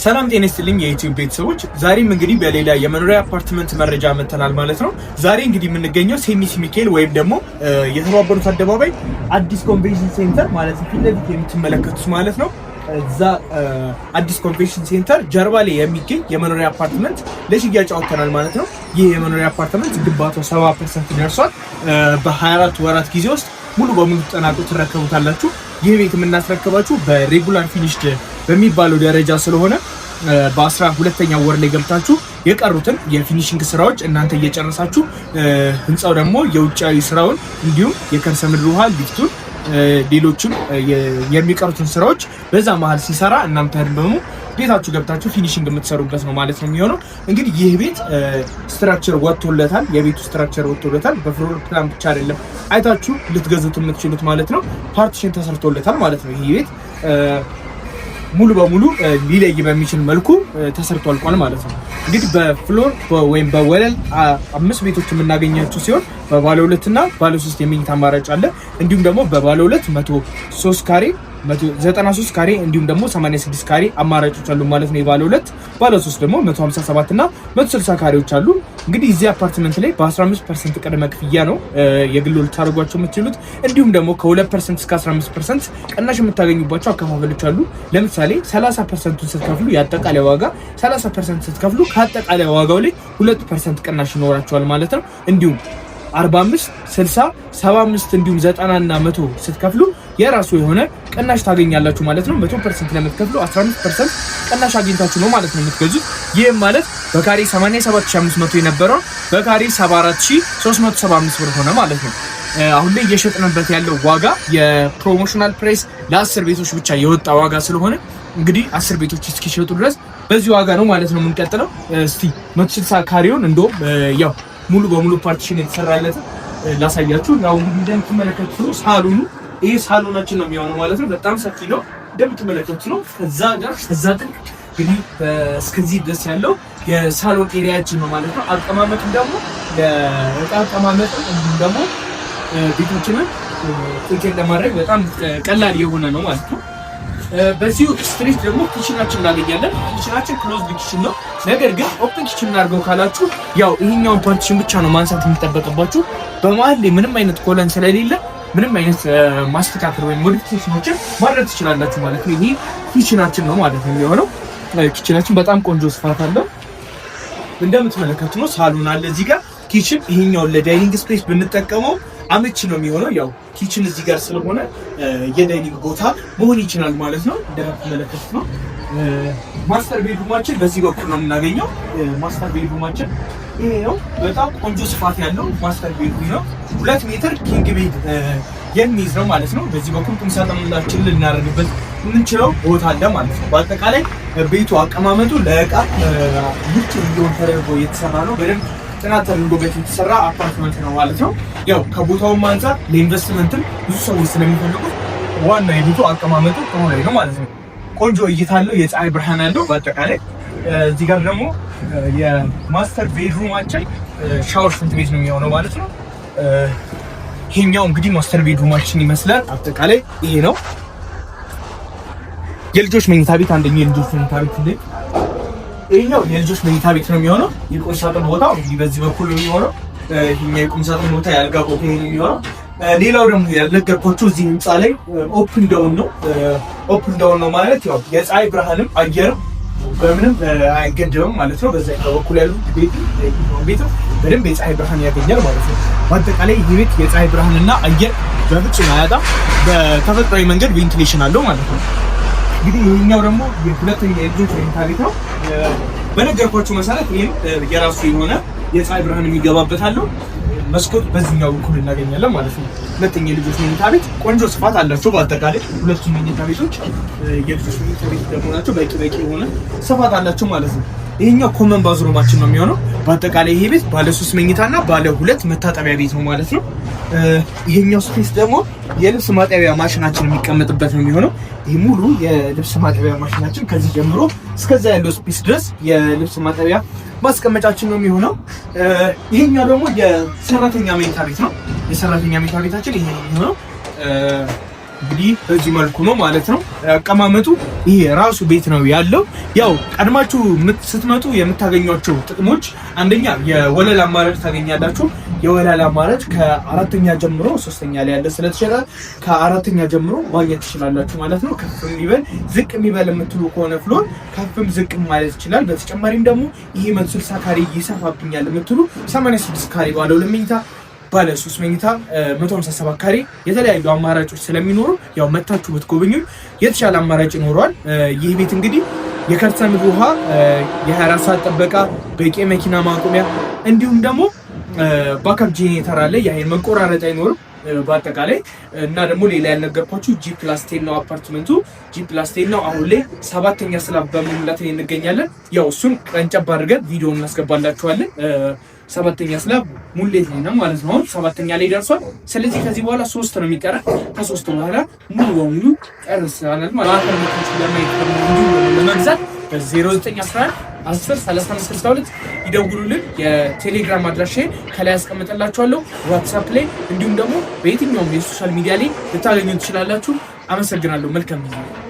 ሰላም ጤና ይስጥልኝ የዩቲዩብ ቤተሰቦች፣ ዛሬም እንግዲህ በሌላ የመኖሪያ አፓርትመንት መረጃ መተናል ማለት ነው። ዛሬ እንግዲህ የምንገኘው ሲኤምሲ ሚካኤል ወይም ደግሞ የተባበሩት አደባባይ አዲስ convention center ማለት ፊት ለፊት የምትመለከቱት ማለት ነው። እዛ አዲስ convention center ጀርባ ላይ የሚገኝ የመኖሪያ አፓርትመንት ለሽያጭ አውጥተናል ማለት ነው። ይህ የመኖሪያ አፓርትመንት ግንባታው 70% ደርሷል። በ24 ወራት ጊዜ ውስጥ ሙሉ በሙሉ ተጠናቆ ትረከቡታላችሁ። ይህ ቤት የምናስረክባችሁ በ regular finished በሚባለው ደረጃ ስለሆነ በ12ኛ ወር ላይ ገብታችሁ የቀሩትን የ finishing ስራዎች እናንተ እየጨረሳችሁ፣ ህንፃው ደግሞ የውጫዊ ስራውን እንዲሁም የከርሰ ምድር ውሃ ሊፍቱን፣ ሌሎችም የሚቀሩትን ስራዎች በዛ መሀል ሲሰራ እናንተ ደግሞ ቤታችሁ ገብታችሁ finishing የምትሰሩበት ነው ማለት ነው የሚሆነው። እንግዲህ ይህ ቤት structure ወጥቶለታል። የቤቱ structure ወጥቶለታል። በ floor plan ብቻ አይደለም አይታችሁ ልትገዙት የምትችሉት ማለት ነው። Partition ተሰርቶለታል ማለት ነው። ይህ ቤት ሙሉ በሙሉ ሊለይ በሚችል መልኩ ተሰርቶ አልቋል ማለት ነው። እንግዲህ በ floor ወይም በወለል አምስት ቤቶች የምናገኛቸው ሲሆን በባለ ሁለት እና ባለ ሶስት የመኝታ አማራጭ አለ። እንዲሁም ደግሞ በባለ ሁለት 103 ካሬ፣ 93 ካሬ እንዲሁም ደግሞ 86 ካሬ አማራጮች አሉ ማለት ነው። የባለ ሁለት፣ ባለ ሶስት ደግሞ 157 እና 160 ካሬዎች አሉ። እንግዲህ እዚህ አፓርትመንት ላይ በ15% ቅድመ ክፍያ ነው የግል ልታደርጓቸው የምትችሉት። እንዲሁም ደግሞ ከ2% እስከ 15% ቅናሽ የምታገኙባቸው አከፋፈሎች አሉ። ለምሳሌ 30%ቱን ስትከፍሉ፣ የአጠቃላይ ዋጋ 30% ስትከፍሉ ከአጠቃላይ ዋጋው ላይ 2% ቅናሽ ይኖራቸዋል ማለት ነው። እንዲሁም 45፣ 60፣ 75 እንዲሁም 90 እና 100 ስትከፍሉ የራሱ የሆነ ቅናሽ ታገኛላችሁ ማለት ነው። 100% ለምትከፍሉ 15% ቅናሽ አግኝታችሁ ነው ማለት ነው የምትገዙት። ይህም ማለት በካሬ 87500 የነበረው በካሬ 74375 ብር ሆነ ማለት ነው። አሁን ላይ እየሸጥንበት ያለው ዋጋ የ promotional price ለ10 ቤቶች ብቻ የወጣ ዋጋ ስለሆነ እንግዲህ 10 ቤቶች እስኪሸጡ ድረስ በዚህ ዋጋ ነው ማለት ነው የምንቀጥለው። እስቲ 160 ካሬውን እንደውም ያው ሙሉ በሙሉ partition የተሰራለት ላሳያችሁ። ያው እንግዲህ እንደምትመለከቱት ነው ሳሎኑ። ይሄ ሳሎናችን ነው የሚሆነው ማለት ነው። በጣም ሰፊ ነው እንደምትመለከቱት ነው። ከዛ ጋር ከዛ ጥልቅ እንግዲህ እስከዚህ ድረስ ያለው የሳሎን area ችን ነው ማለት ነው። አቀማመጡም ደግሞ ለእቃ አቀማመጥ እንዲሁም ደግሞ ቤቶችንን ጥቅል ለማድረግ በጣም ቀላል የሆነ ነው ማለት ነው። በዚሁ street ደግሞ kitchen ኣችን እናገኛለን። Kitchen ኣችን closed kitchen ነው። ነገር ግን open kitchen እናድርገው ካላችሁ ያው ይሄኛውን partition ብቻ ነው ማንሳት የሚጠበቅባችሁ። በመሀል ላይ ምንም አይነት column ስለሌለ ምንም አይነት ማስተካከል ወይም modification ኦችን ማድረግ ትችላላችሁ ማለት ነው። ይሄ kitchen ኣችን ነው ማለት ነው የሚሆነው። Kitchen ኣችን በጣም ቆንጆ ስፋት አለው። እንደምትመለከቱ ነው። ሳሎን አለ እዚህ ጋር kitchen። ይሄኛውን ለ dining space ብንጠቀመው አመቺ ነው የሚሆነው። ያው kitchen እዚህ ጋር ስለሆነ የ dining ቦታ መሆን ይችላል ማለት ነው። እንደምትመለከቱት ነው። Master bedroom ኣችን በዚህ በኩል ነው የምናገኘው። Master bedroom ኣችን ይሄ ነው። በጣም ቆንጆ ስፋት ያለው master bedroom ነው። 2 ሜትር king bed የሚይዝ ነው ማለት ነው። በዚህ በኩል ቁም ሳጥናችንን ልናደርግበት የምንችለው ቦታ አለ ማለት ነው። በአጠቃላይ ቤቱ አቀማመጡ ለእቃ ምቹ እንዲሆን ተደርጎ የተሰራ ነው። በደንብ ጥናት ተደርጎበት የተሰራ አፓርትመንት ነው ማለት ነው። ያው ከቦታውም አንጻር ለኢንቨስትመንትም ብዙ ሰዎች ስለሚፈልጉት ዋና የቤቱ አቀማመጡ ጥሩ ላይ ነው ማለት ነው። ቆንጆ እይታ አለው፣ የፀሐይ ብርሃን አለው። በአጠቃላይ እዚህ ጋር ደግሞ የ master bedroom ኣችን ሻወር ሽንት ቤት ነው የሚሆነው ማለት ነው። ይሄኛው እንግዲህ master bedroom ኣችን ይመስላል። አጠቃላይ ይሄ ነው። የልጆች መኝታ ቤት፣ አንደኛው የልጆች መኝታ ቤት እንዴ፣ ይሄኛው የልጆች መኝታ ቤት ነው የሚሆነው። የቁም ሳጥን ቦታው እንግዲህ በዚህ በኩል ነው የሚሆነው። ይሄኛው የቁም ሳጥን ቦታ፣ የአልጋ ቦታ ነው የሚሆነው። ሌላው ደግሞ ያልነገርኳችሁ እዚህ ህንፃ ላይ open down ነው። Open down ነው ማለት ያው የፀሐይ ብርሃንም አየርም በምንም አይገደብም ማለት ነው። በዛ በኩል ያሉ ቤት በደንብ የፀሐይ ብርሃን ያገኛል ማለት ነው። በአጠቃላይ ይህ ቤት የፀሐይ ብርሃንና አየር በፍጹም አያጣም። በተፈጥሯዊ መንገድ ventilation አለው ማለት ነው። እንግዲህ ይሄኛው ደግሞ የሁለተኛ የልጆች መኝታ ቤት ነው። በነገርኳችሁ መሰረት ይህም የራሱ የሆነ የፀሐይ ብርሃን የሚገባበት አለው። መስኮት በዚህኛው በኩል እናገኛለን ማለት ነው። ሁለተኛ የልጆች መኝታ ቤት ቆንጆ ስፋት አላቸው። በአጠቃላይ ሁለቱም መኝታ ቤቶች የልጆች መኝታ ቤት ደግሞ ናቸው። በቂ በቂ የሆነ ስፋት አላቸው ማለት ነው። ይሄኛው common bathroom ኣችን ነው የሚሆነው። በአጠቃላይ ይሄ ቤት ባለ ሶስት መኝታና ባለ ሁለት መታጠቢያ ቤት ነው ማለት ነው። ይሄኛው space ደግሞ የልብስ ማጠቢያ ማሽናችን የሚቀመጥበት ነው የሚሆነው። ይህ ሙሉ የልብስ ማጠቢያ ማሽናችን ከዚህ ጀምሮ እስከዛ ያለው space ድረስ የልብስ ማጠቢያ ማስቀመጫችን ነው የሚሆነው። ይሄኛው ደግሞ የሰራተኛ መኝታ ቤት ነው። የሰራተኛ መኝታ ቤታችን ይሄ ነው የሚሆነው። እንግዲህ በዚህ መልኩ ነው ማለት ነው አቀማመጡ። ይሄ ራሱ ቤት ነው ያለው። ያው ቀድማችሁ ስትመጡ የምታገኟቸው ጥቅሞች አንደኛ የወለል አማራጭ ታገኛላችሁ። የወለል አማራጭ ከአራተኛ ጀምሮ ሶስተኛ ላይ ያለ ስለተሸጠ ከአራተኛ ጀምሮ ማግኘት ትችላላችሁ ማለት ነው። ከፍ የሚበል ዝቅ የሚበል የምትሉ ከሆነ floor ከፍም ዝቅ ማለት ይችላል። በተጨማሪም ደግሞ ይሄ 160 ካሬ ይሰፋብኛል የምትሉ 86 ካሬ ባለ ሁለት መኝታ፣ ባለ 3 መኝታ፣ 157 ካሬ የተለያዩ አማራጮች ስለሚኖሩ ያው መታችሁ ብትጎበኙ የተሻለ አማራጭ ይኖረዋል። ይህ ቤት እንግዲህ የከርሰ ምድር ውሃ፣ የ24 ሰዓት ጥበቃ፣ በቂ መኪና ማቆሚያ እንዲሁም ደግሞ backup generator አለ። የኃይል መቆራረጥ አይኖርም በአጠቃላይ። እና ደግሞ ሌላ ያልነገርኳችሁ G+10 ነው አፓርትመንቱ። G+10 ነው። አሁን ላይ ሰባተኛ slab በመሙላት ላይ እንገኛለን። ያው እሱን ቀንጨብ አድርገን ቪዲዮ እናስገባላችኋለን። ሰባተኛ slab ሙሌት ላይ ነው ማለት ነው። አሁን ሰባተኛ ላይ ደርሷል። ስለዚህ ከዚህ በኋላ ሶስት ነው የሚቀረን። ከሶስት በኋላ ሙሉ በሙሉ ጨርሰናል ማለት ነው። ለማየት እንዲሁም ለመግዛት በ0911 10 35 62 ይደውሉልን። የቴሌግራም አድራሻዬን ከላይ ያስቀምጥላችኋለሁ። ዋትሳፕ ላይ እንዲሁም ደግሞ በየትኛውም የ social media ላይ ልታገኙ ትችላላችሁ። አመሰግናለሁ። መልካም ጊዜ።